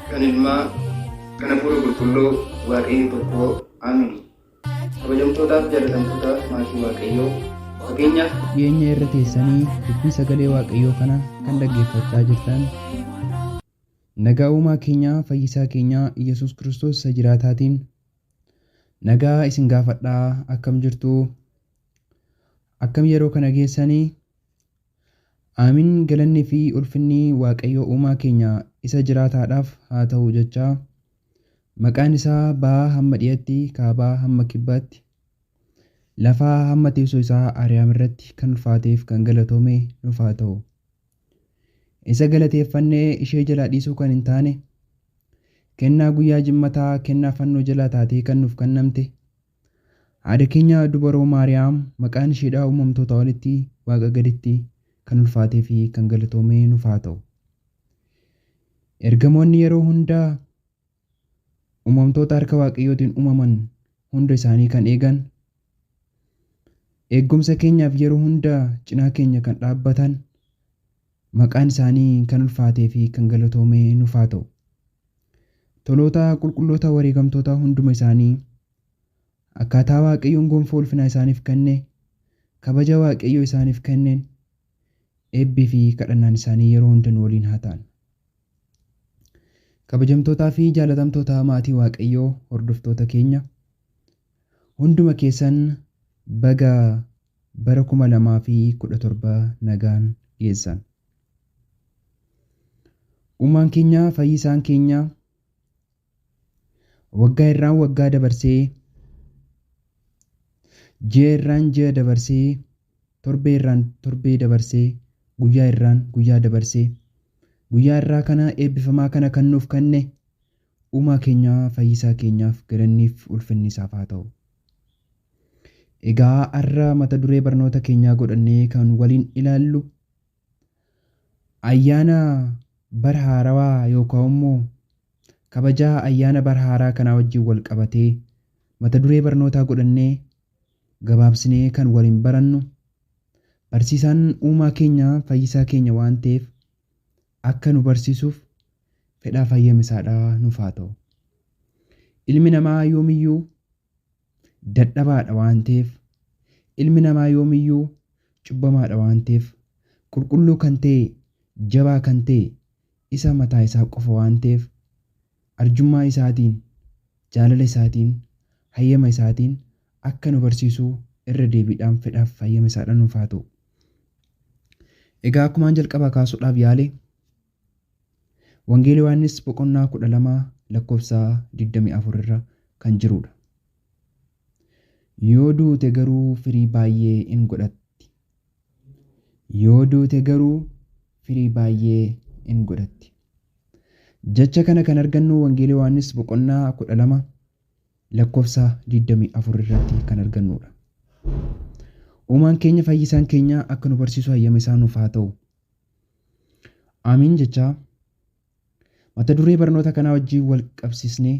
Kan Ilmaa, kan Hafuura Qulqulluu, Waaqayyo tokkoo. Aamiin. Kabajamtootaaf jaalatamtoota maatii Waaqayyoo, fageenyaaf dhiyeenya irra teessanii dubbii sagalee Waaqayyoo kana kan dhaggeeffachaa jirtan, nagaa uumaa keenyaa fayyisaa keenyaa Iyyasuus Kiristoos isa jiraataatiin nagaa isin gaafadhaa. Akkam jirtu? Akkam yeroo kana geessanii? Aamiin. Galanni fi ulfinni Waaqayyo uumaa keenya isa jiraataadhaaf haa ta'u jechaa, maqaan isaa ba'aa hamma dhiyatti, kaabaa hamma kibbaatti, lafaa hamma teessoo isaa Ariyaam irratti kan ulfaateef kan galatoome nuuf haa ta'u. Isa galateeffannee ishee jalaa dhiisuu kan hin taane, kennaa guyyaa jimmataa kennaa fannoo jalaa taatee kan nuuf kennamte, haadha keenya dubaroo Maariyaam maqaan isheedhaa uumamtoota olitti Waaqa gaditti kan ulfaatee fi kan galatoome nuuf haa ta'u. Ergamoonni yeroo hundaa uumamtoota harka Waaqayyootiin uumaman hunda isaanii kan eegan, eegumsa keenyaaf yeroo hunda cinaa keenya kan dhaabbatan, maqaan isaanii kan ulfaatee fi kan galatoome nuuf haa ta'u. Toloota qulqulloota wareegamtoota hunduma isaanii akkaataa Waaqayyoon gonfoo ulfinaa isaaniif kenne, kabaja Waaqayyoo isaaniif kenneen eebbii fi kadhannaan isaanii yeroo hunda nu waliin haa ta'an. Kabajamtootaa fi jaalatamtoota maatii Waaqayyoo hordoftoota keenya hunduma keessan baga bara 2017 nagaan geessan. Uumaan keenya fayyisaan keenya waggaa irraan waggaa dabarsee, ji'a irraan ji'a dabarsee, torbee irraan torbee dabarsee, guyyaa irraan guyyaa dabarsee, guyyaa irraa kana eebbifamaa kana kan nuuf kenne uumaa keenya fayyisaa keenyaaf galanniif ulfinni isaaf haa ta'u. Egaa har'a mata duree barnoota keenyaa godhannee kan waliin ilaallu ayyaana bara haarawaa yookaan immoo kabajaa ayyaana bara haaraa kanaa wajjin wal qabatee mata duree barnootaa godhannee gabaabsinee kan waliin barannu, barsiisaan uumaa keenya fayyisaa keenya waan ta'eef akka nu barsiisuuf fedhaa fayyama isaadhaa nuuf haa ta'u. Ilmi namaa yoomiyyuu dadhabaadha waan ta'eef, ilmi namaa yoomiyyuu cubbamaadha waan ta'eef, qulqulluu kan ta'e, jabaa kan ta'e isa mataa isaa qofa waan ta'eef, arjummaa isaatiin, jaalala isaatiin, hayyama isaatiin akka nu barsiisuu irra deebiidhaan fedhaaf fayyama isaadhaan nuuf haa ta'u. Egaa akkumaan jalqabaa kaasuudhaaf yaale, Wangeela Yohaannis boqonnaa 12 lakkoofsa 24 irra kan jirudha. Yoo duute garuu firii baay'ee in godhatti. Yoo duute garuu firii baay'ee in godhatti. Jecha kana kan argannu Wangeela Yohaannis boqonnaa 12 lakkoofsa 24 irratti kan argannudha. Uumaan keenya fayyisaan keenya akka nu barsiisu hayyama isaa nuuf haa ta'u. Aamiin jechaa mata duree barnoota kanaa wajjin wal qabsiisnee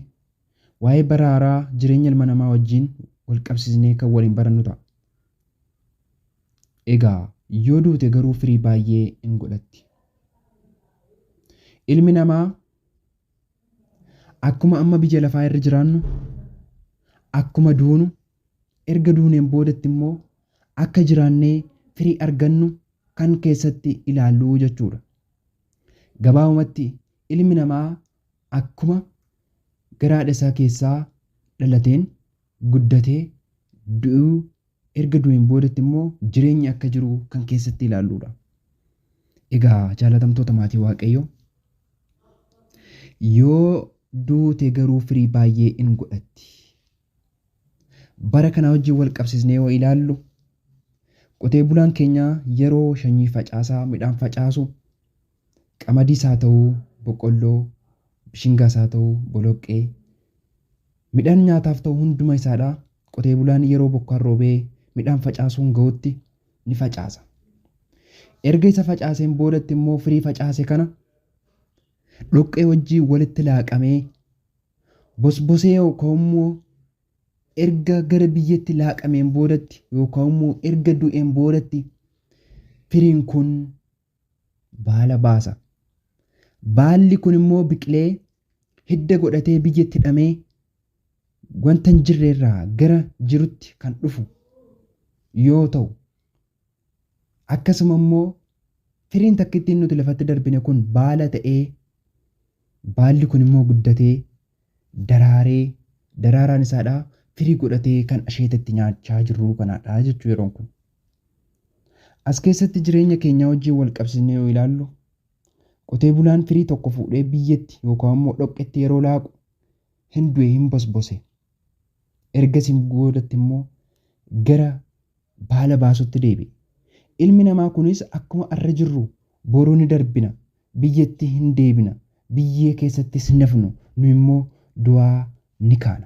waa'ee bara haaraa jireenya ilma namaa wajjin wal qabsiisnee kan waliin barannu ta'a. Egaa yoo duute garuu firii baay'ee in godhatti. Ilmi namaa akkuma amma biyya lafaa irra jiraannu, akkuma duunu, erga duuneen boodatti immoo akka jiraannee firii argannu kan keessatti ilaallu jechuudha. Gabaabumatti ilmi namaa akkuma gara haadha isaa keessaa dhalateen guddatee du'uu, erga du'een boodatti immoo jireenyi akka jiru kan keessatti ilaalludha. Egaa jaalatamtoota maatii Waaqayyoo, yoo duute garuu firii baay'ee in godhatti. Bara kana wajjin wal qabsiisnee yoo ilaallu, qotee bulaan keenya yeroo sanyii facaasaa midhaan facaasu, qamadiis haa ta'u boqqolloo, bishingaas haa ta'u boloqqee, midhaan nyaataaf ta'u hunduma isaadha. Qotee bulaan yeroo bokkaan roobee midhaan facaasuun ga'utti ni facaasa. Erga isa facaaseen boodatti immoo firii facaase kana dhoqqee wajjin walitti laaqamee bosbosee yookaan immoo erga gara biyyatti laaqameen boodatti yookaan immoo erga du'een boodatti firiin kun baala baasa. Baalli kun immoo biqilee Hidda godhatee biyyatti hidhamee wanta hin jirre irraa gara jirutti kan dhufu yoo ta'u, akkasuma immoo firiin takkittiin nuti lafatti darbine kun baala ta'ee, baalli kun immoo guddatee daraaree, daraaraan isaadhaa firii godhatee kan asheetatti nyaachaa jirru kanaadha jechuu yeroon kun. As keessatti jireenya keenya wajjin wal qabsiisnee yoo ilaallu, qotee bulaan firii tokko fuudhee biyyatti yookaan immoo dhoqqetti yeroo laaqu hin du'e, hin bosbose. Ergasii boodatti immoo gara baala baasutti deebi'e. Ilmi namaa kunis akkuma arra jirru boruu ni darbina, biyyatti hin deebina, biyyee keessattis hin hafnu, nu immoo du'aa ni kaana.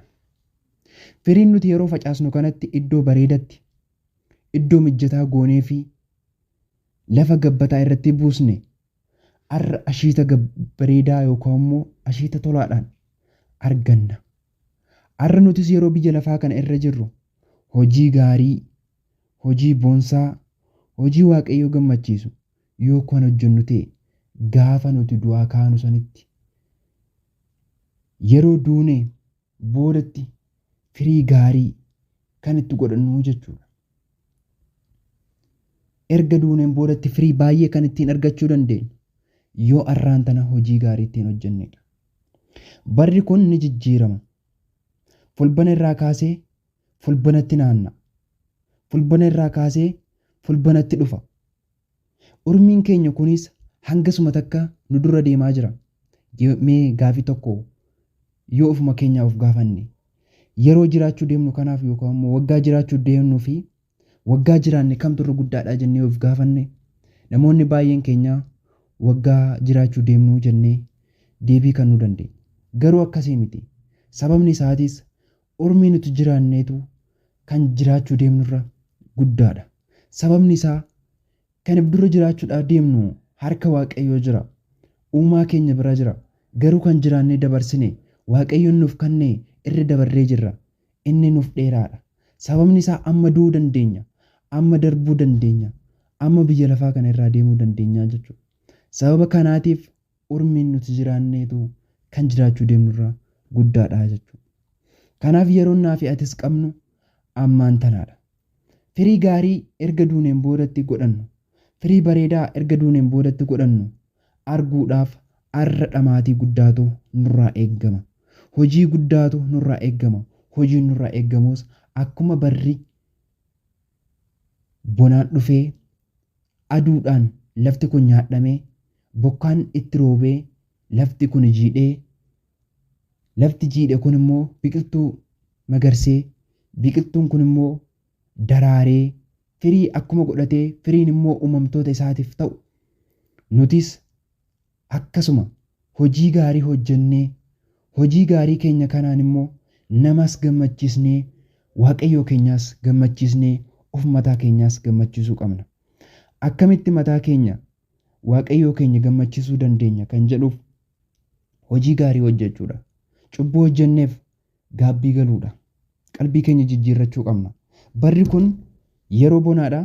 Firiin nuti yeroo facaasnu kanatti iddoo bareedatti, iddoo mijataa goonee fi lafa gabbataa irratti buusne arra ashiita bareedaa yookaan immoo ashiita tolaadhaan arganna. Arra nutis yeroo biyya lafaa kana irra jirru hojii gaarii, hojii boonsaa, hojii Waaqayyoo gammachiisu yoo kan hojjennu ta'e, gaafa nuti du'aa kaanu sanitti yeroo duune boodatti firii gaarii kan itti godhannu jechuudha. Erga duuneen boodatti firii baay'ee kan ittiin argachuu dandeenyu yoo arraan tana hojii gaarii ittiin hojjennedha. Barri kun ni jijjiirama. Fulbana irraa kaasee fulbanatti naanna'a. Fulbana irraa kaasee fulbanatti dhufa. Urmiin keenya kunis hangasuma takka nu dura deemaa jira. Mee gaafii tokko yoo ofuma keenyaa of gaafanne, yeroo jiraachuu deemnu kanaaf yookaan immoo waggaa jiraachuu deemnuu fi waggaa jiraanne kamtu irra guddaadha jennee of gaafanne, namoonni baay'een keenya waggaa jiraachuu deemnuu jennee deebii kennuu dandeenya. Garuu akkasii miti. Sababni isaatis urmii nuti jiraanneetu kan jiraachuu deemnurra guddaadha. Sababni isaa kan if dura jiraachuudhaaf deemnu harka Waaqayyoo jira. Uumaa keenya bira jira. Garuu kan jiraannee dabarsine Waaqayyoon nuuf kenne irra dabarree jirra. Inni nuuf dheeraadha. Sababni isaa amma du'uu dandeenya. Amma darbuu dandeenya. Amma biyya lafaa kana irraa deemuu dandeenya jechuudha. Sababa kanaatiif urmiin nuti jiraanneetu kan jiraachuu deemnurra guddaadha jechuudha. Kanaaf yeroon naa fi atis qabnu ammaan tanaadha. Firii gaarii erga duuneen boodatti godhannu, firii bareedaa erga duuneen boodatti godhannu arguudhaaf arra dhamaatii guddaatu nurraa eeggama. Hojii guddaatu nurraa eeggama. Hojiin nurraa eeggamus akkuma barri bonaan dhufee aduudhaan lafti kun nyaadhamee, bokkaan itti roobee lafti kun jiidhee, lafti jiidhe kun immoo biqiltuu magarsee, biqiltuun kun immoo daraaree firii akkuma godhatee firiin immoo uumamtoota isaatiif ta'u, nutis akkasuma hojii gaarii hojjennee hojii gaarii keenya kanaan immoo namas gammachiisnee Waaqayyoo keenyaas gammachiisnee of mataa keenyaas gammachiisuu qabna. Akkamitti mataa keenya Waaqayyoo keenya gammachiisuu dandeenya kan jedhuuf hojii gaarii hojjechuudha. Cubbuu hojjenneef gaabbii galuudha. Qalbii keenya jijjiirrachuu qabna. Barri kun yeroo bonaadha.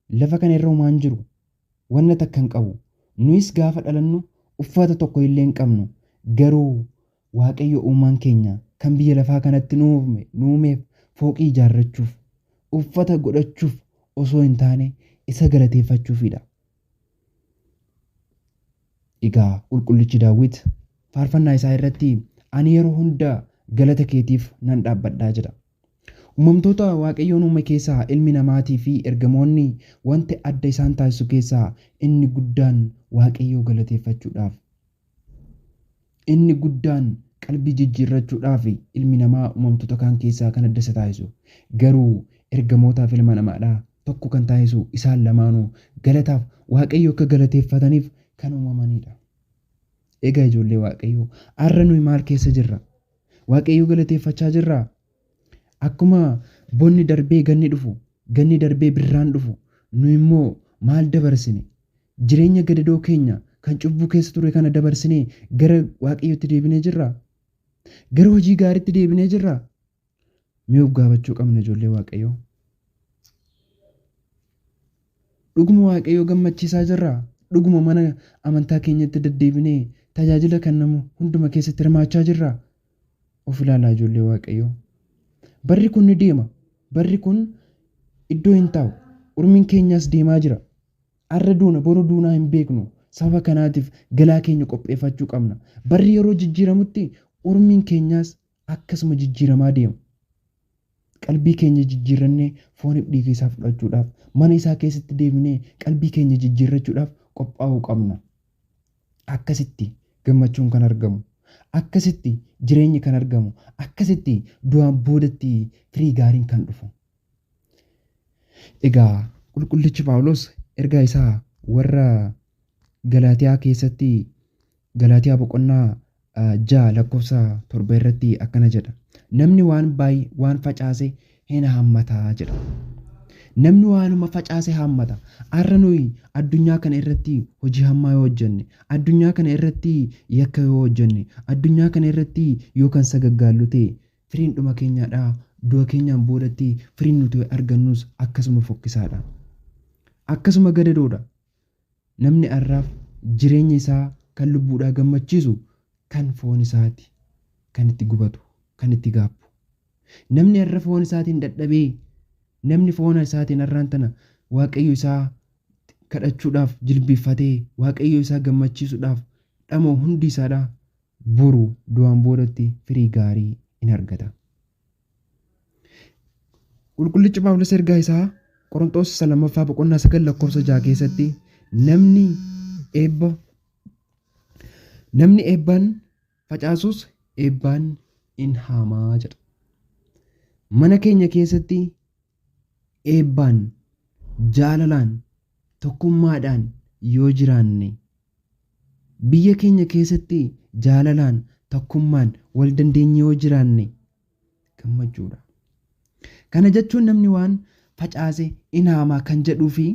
Lafa kana irra homaan jiru. Wanna takka hin qabu. Nuyis gaafa dhalannu uffata tokko illee hin qabnu. Garuu Waaqayyo uumaan keenya kan biyya lafaa kanatti nu uumeef fooqii ijaarrachuuf, uffata godhachuuf osoo hin taane isa galateeffachuufidha. Egaa qulqullichi Daawit faarfannaa isaa irratti ani yeroo hunda galata keetiif nan dhaabbadhaa jedha. Uumamtoota Waaqayyoon uume keessaa ilmi namaatii fi ergamoonni wanti adda isaan taasisu keessaa inni guddaan Waaqayyoo galateeffachuudhaaf. Inni guddaan qalbii jijjiirrachuudhaaf ilmi namaa uumamtoota kaan keessaa kan adda isa taasisu. Garuu ergamootaaf ilma namaadhaa tokko kan taasisu isaan lamaanuu galataaf Waaqayyo akka galateeffataniif kan uumamanidha. Egaa ijoollee Waaqayyoo, har'a nuyi maal keessa jirra? Waaqayyoo galateeffachaa jirraa? Akkuma bonni darbee ganni dhufu, ganni darbee birraan dhufu, nu immoo maal dabarsine? Jireenya gadadoo keenya kan cubbuu keessa ture kana dabarsinee gara Waaqayyootti deebinee jirraa? Gara hojii gaariitti deebinee jirraa? Mee of gaafachuu qabna ijoollee Waaqayyoo. Dhuguma Waaqayyoo gammachiisaa jirraa? Dhuguma mana amantaa keenyatti deddeebinee tajaajila kennamu hunduma keessatti hirmaachaa jirraa? Of ilaalaa ijoollee Waaqayyoo. Barri kun ni deema. Barri kun iddoo hin taa'u. Urmiin keenyas deemaa jira. Arra duuna boru duunaa hin beeknu. Sababa kanaatiif galaa keenya qopheeffachuu qabna. Barri yeroo jijjiiramutti urmiin keenyas akkasuma jijjiiramaa deema. Qalbii keenya jijjiirrannee fooniif dhiiga isaa fudhachuudhaaf mana isaa keessatti deebinee qalbii keenya jijjiirrachuudhaaf qophaa'uu qabna. Akkasitti gammachuun kan argamu, akkasitti jireenyi kan argamu, akkasitti du'aan boodatti firii gaariin kan dhufu. Egaa qulqullichi Phaawulos ergaa isaa warra Galaatiyaa keessatti Galaatiyaa boqonnaa 6 lakkoofsa 7 irratti akkana jedha. Namni waan baay'ee waan facaase hin hammata jedha. Namni waanuma facaase haammata. Har'a nuyi addunyaa kana irratti hojii hammaa yoo hojjenne, addunyaa kana irratti yakka yoo hojjenne, addunyaa kana irratti yoo kan sagaggaallu ta'e, firiin dhuma keenyaadha. Du'a keenyaan boodatti firiin nuti argannus akkasuma fokkisaadha. Akkasuma gadadoodha. Namni har'aaf jireenya isaa kan lubbuudhaa gammachiisu kan foon isaati, kan itti gubatu, kan itti gaabbu. Namni har'a foon isaatiin dadhabee, namni foon isaatiin har'aan tana Waaqayyo isaa kadhachuudhaaf jilbiiffatee Waaqayyo isaa gammachiisuudhaaf dhama'u hundi isaadha boru du'aan boodatti firii gaarii in argata. Qulqullichi Phaawulos ergaa isaa Qoronxoos isa lammaffaa boqonnaa 9 lakkoofsa 6 keessatti namni eebba namni eebbaan facaasus eebbaan in haamaa jedha. Mana keenya keessatti eebbaan, jaalalaan, tokkummaadhaan yoo jiraanne, biyya keenya keessatti jaalalaan, tokkummaan wal dandeenye yoo jiraanne gammachuudha. Kana jechuun namni waan facaase in haamaa kan jedhuu fi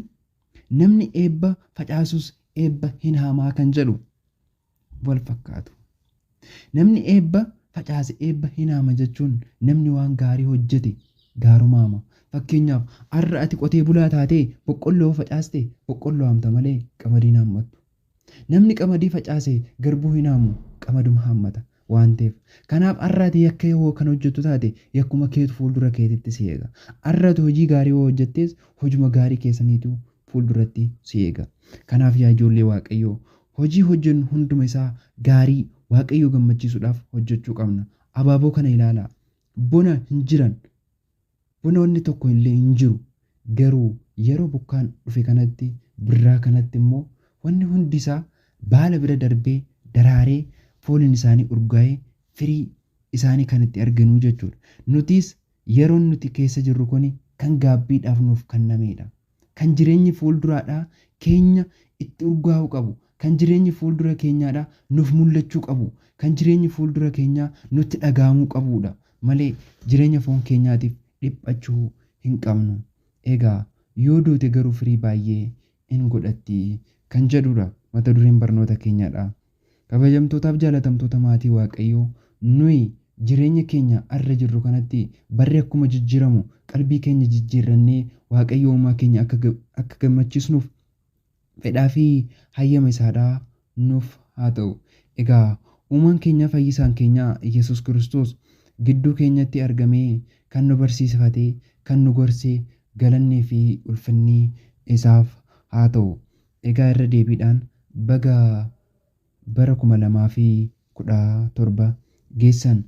namni eebba facaasus eebba hin haamaa kan jedhu wal fakkaatu. Namni eebba facaase eebba hin haama jechuun namni waan gaarii hojjete gaaruma haama. Fakkeenyaaf har'a ati qotee bulaa taatee boqqolloo facaaste boqqolloo haamta malee qamadii hin haammattu. Namni qamadii facaase garbuu hin haamu qamaduma haammata waan ta'eef. Kanaaf har'a ati yakka yoo kan hojjettu taate yakkuma keetu fuuldura keetitti si eega. Har'a ati hojii gaarii yoo hojjettes hojuma gaarii keessaniitu fuulduratti si eega. Kanaaf yaa ijoollee Waaqayyoo hojii hojjennu hunduma isaa gaarii Waaqayyoo gammachiisuudhaaf hojjechuu qabna. Abaaboo kana ilaalaa. Bona hin jiran. Bona wanni tokko illee hin jiru. Garuu yeroo bokkaan dhufe kanatti birraa kanatti immoo wanni hundi isaa baala bira darbee daraaree fooliin isaanii urgaa'ee firii isaanii kan itti arganuu jechuudha. Nutis yeroon nuti keessa jirru kuni kan gaabbiidhaaf nuuf kennameedha. Kan jireenyi fuulduraadhaa keenya itti urgaa'uu qabu, kan jireenyi fuuldura keenyaadhaa nuuf mul'achuu qabu, kan jireenyi fuuldura keenyaa nutti dhaga'amuu qabuudha malee jireenya foon keenyaatiif dhiphachuu hin qabnu. Egaa yoo duute garuu firii baay'ee in godhatti kan jedhuudha mata dureen barnoota keenyaadha. Kabajamtootaaf jaalatamtoota maatii Waaqayyoo, nuyi jireenya keenya arra jirru kanatti barri akkuma jijjiiramu qalbii keenya jijjiirrannee Waaqayyo uumaa keenya akka gammachiisnuuf fedhaa fi hayyama isaadhaa nuuf haa ta'u. Egaa uumaan keenya fayyisaan keenya Yesuus Kiristoos gidduu keenyatti argamee kan nu barsiifatee kan nu gorsee galannii fi ulfinni isaaf haa ta'u. Egaa irra deebiidhaan baga bara 2017 geessan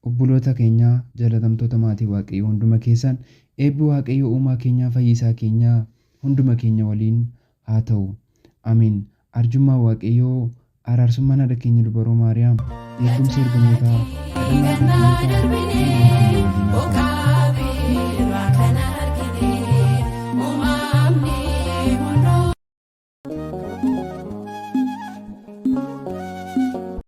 obboloota keenyaa jaalatamtoota maatii Waaqayyoo hunduma keessan eebbi Waaqayyoo uumaa keenyaa fayyisaa keenyaa hunduma keenya waliin haa ta'u. Amiin. Arjummaa Waaqayyoo araarsummaan haadha keenya dubaroo Maariyaam eegumsi ergamootaa kadhannaa qulqullootaa